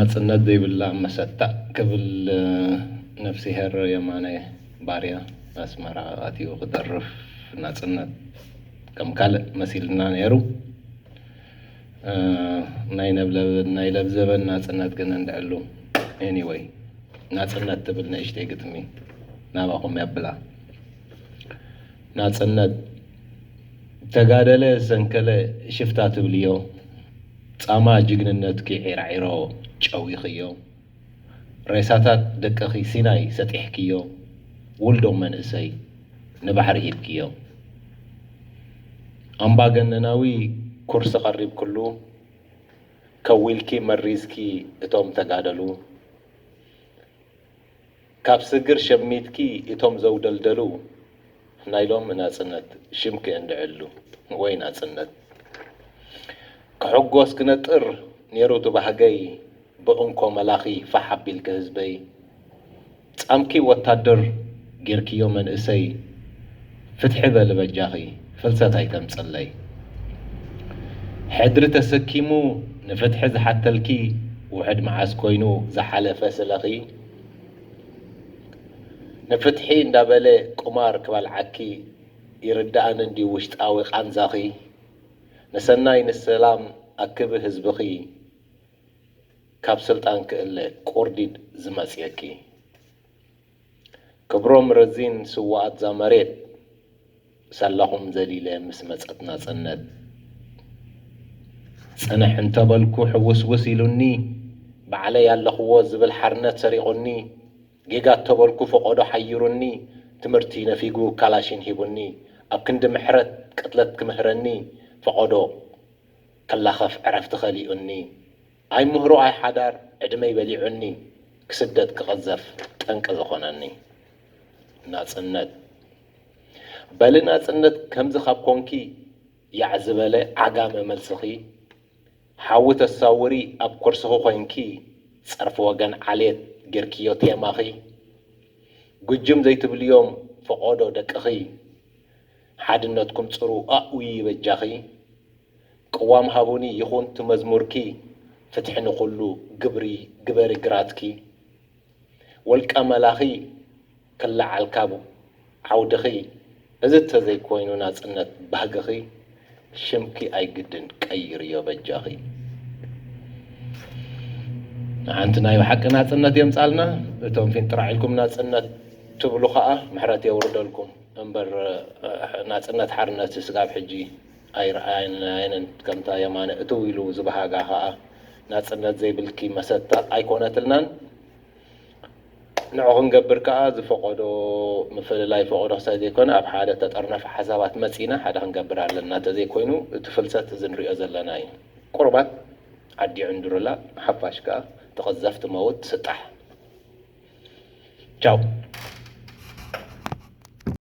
ናጽነት ዘይብላ መሰታ ክብል ነፍስሄር የማነ ባርያ ኣስመራ ኣትዩ ክደርፍ ናጽነት ከም ካልእ መሲልና ነይሩ። ናይ ነብለብ ናይ ለብዘበን ናጽነት ግን እንድዕሉ። Anyway፣ ናጽነት ትብል ንእሽተይ ግጥሚ ናባኹም የብላ። ናጽነት ተጋደለ ዝሰንከለ ሽፍታ ትብልዮ፣ ጻማ ጅግንነትኪ ዒራዒሮ ጨዊኽዮ፣ ሬሳታት ደቅኺ ሲናይ ሰጢሕክዮ፣ ውልዶ መንእሰይ ንባሕሪ ሂብክዮ። ኣምባገነናዊ ኩርሲ ቀሪብክሉ፣ ከዊልኪ መሪዝኪ እቶም ተጋደሉ፣ ካብ ስግር ሸሚትኪ እቶም ዘውደልደሉ፣ ናይ ሎሚ ናጽነት ሽምኪ እንድዕሉ። ወይ ናጽነት። ክሕጎስ ክነጥር ኔሩ እቲ ባህገይ፣ ብእንኮ መላኺ ፋሕ ኣቢልኪ ህዝበይ። ጻምኪ ወታደር ጌርክዮ መንእሰይ፣ ፍትሒ በሊ በጃኺ፣ ፍልሰት ኣይተምጽለይ። ሕድሪ ተሰኪሙ ንፍትሒ ዝሓተልኪ፣ ውሕድ መዓስ ኮይኑ ዝሓለፈ ስለኺ። ንፍትሒ እንዳበለ ቁማር ክበልዓኪ፣ ይርድኣኒ እንድዩ ውሽጣዊ ቃንዛኺ። ንሰናይ ንሰላም ኣክቢ ህዝብኺ፣ ካብ ስልጣን ክእለ ቁርዲድ ዝመጽየኪ። ክብሮም ረዚን ስውኣት ዛ መሬት፣ ሳላኹም ዘሊለ ምስ መጸት ናጽነት። ጽንሕ እንተበልኩ ሕውስውስ ኢሉኒ፣ ባዕለይ ኣለኽዎ ዝብል ሓርነት ሰሪቑኒ፣ ጌጋ እተበልኩ ፈቖዶ ሓይሩኒ፣ ትምህርቲ ነፊጉ ካላሽን ሂቡኒ፣ ኣብ ክንዲ ምሕረት ቅትለት ክምህረኒ፣ ፈቖዶ ክላኸፍ ዕረፍቲ ከሊኡኒ። ኣይምህሮ ኣይሓዳር ዕድመይ በሊዑኒ፣ ክስደት ክቕዘፍ ጠንቂ ዝኾነኒ። ናጽነት። በሊ ናጽነት ከምዚ ካብ ኮንኪ፣ ያዕ ዝበለ ዓጋመ መልስኺ፣ ሓዊ ተሳውሪ ኣብ ኮርስኺ ኮይንኪ፣ ጸርፊ ወገን ዓሌት ጌርክዮ ቴማኺ። ጉጅም ዘይትብልዮም ፈቖዶ ደቅኺ፣ ሓድነትኩም ጽሩ ኣእውዪ በጃኺ። ቅዋም ሃቡኒ ይኹን እቲ መዝሙርኪ፣ ፍትሒ ንኹሉ ግብሪ ግበሪ ግራትኪ። ወልቀ መላኺ ክለዓል ካብ ዓውድኺ፣ እዚ ተዘይኮይኑ ናጽነት ባህግኺ፣ ሽምኪ ኣይግድን ቀይርዮ በጃኺ። ንሓንቲ ናይ ብሓቂ ናጽነት የምጻልና። እቶም ፊንጥራዕ ኢልኩም ናጽነት ትብሉ ኸኣ ምሕረት የውርደልኩም እምበር፣ ናጽነት ሓርነት ስጋብ ሕጂ ኣይረኣየናየንን። ከምታ የማነ እትው ኢሉ ዝበሃጋ ኸኣ ናጽነት ዘይብልኪ መሰታ ኣይኮነትልናን። ንዑ ክንገብር ከኣ ዝፈቐዶ ምፍልላይ ፈቐዶ ክሳይ ዘይኮነ፣ ኣብ ሓደ ተጠርነፈ ሓሳባት መጺና ሓደ ክንገብር ኣለና። እንተዘይኮይኑ፣ እቲ ፍልሰት እዚ ንሪኦ ዘለና እዩ። ቁሩባት ዓዲ ዕንዱርላ፣ ሓፋሽ ከኣ ትቕዘፍ፣ ትመውት፣ ትስጣሕ። ቻው።